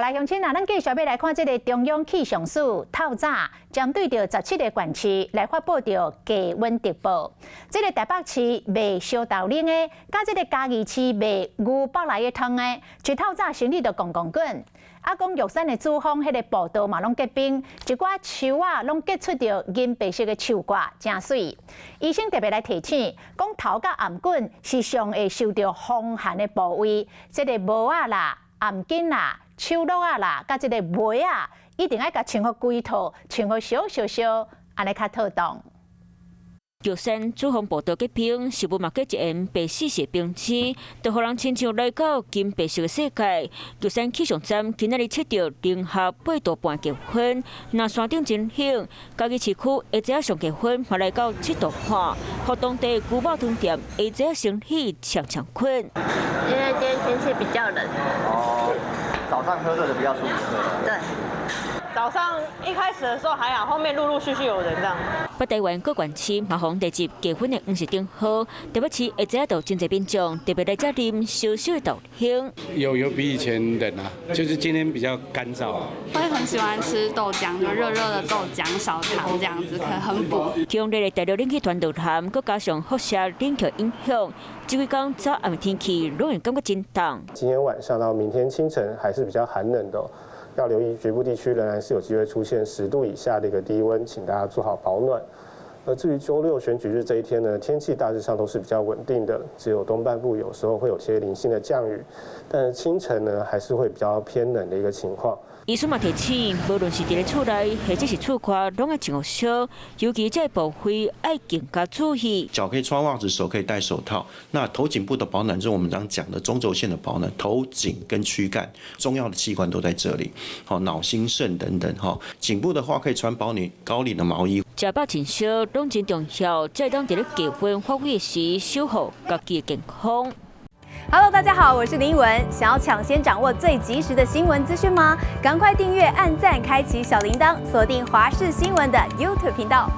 來鄉親啊，咱繼續欲來看這个中央氣象署透早針對著17个縣市來發布著低溫特報。這个台北市賣燒豆奶的，佮這个嘉義市賣牛腹內的湯的，一透早生意就摃摃滾。啊，講玉山的主峰彼个步道嘛攏結冰，一寡樹仔攏結出著銀白色的樹冠，誠媠。醫生特別來提醒，講頭佮頷頸是上會受著風寒的部位，這个帽仔啦、頷巾啦、手橐仔啦，佮這个襪仔，一定愛共穿予規套，穿予熟熟熟，按呢較妥當。玉山主峰步道結冰，是無嘛結一掩白雪雪冰絲，就予人親像來到金白色的世界。玉山氣象站今仔日測著零下8度半氣溫，若山頂真冷。嘉義市區下晝上低溫嘛來到7度半，予當地牛肉湯店下晝生意搶搶滾。因為今天天氣比較冷。哦，早上喝熱的比較舒服。對。早上一開始的時候還好，後面陸陸續續有人這樣。北台灣各縣市嘛予列入低溫的黃色燈號，台北市下晝就真濟民眾特別來遮啉燒燒的豆奶。有比以前冷啊，就是今天比較乾燥。會很喜歡吃豆漿，就熱熱的豆漿少糖這樣子，可能很補。強烈的大陸冷氣團落函，閣加上輻射冷卻影響，這幾工早暗天氣攏會感覺真凍。今天晚上到明天清晨還是比較寒冷的。要留意局部地區仍然是有機會出現10度以下的一個低溫，請大家做好保暖。而至於週六選舉日這一天呢，天氣大致上都是比較穩定的，只有東半部有時候會有些零星的降雨，但是清晨呢還是會比較偏冷的一個情況。醫師嘛提醒，無論是佇咧厝內或者是厝外，攏愛穿予燒，尤其這個部位愛更加注意。腳可以穿襪子，手可以戴手套。那頭頸部的保暖，就是我們剛講的中軸線的保暖，頭頸跟軀幹重要的器官都在這裡。好，腦、心、腎等等。哈，頸部的話可以穿薄領高領的毛衣。食飽穿燒攏真重要，才會當佇咧低溫發揮時守護家己的健康。 Hello，大家好，我是林文。想要搶先掌握最及時的新聞資訊嗎？趕快訂閱、按讚、開啟小鈴鐺，鎖定華視新聞的 YouTube 頻道。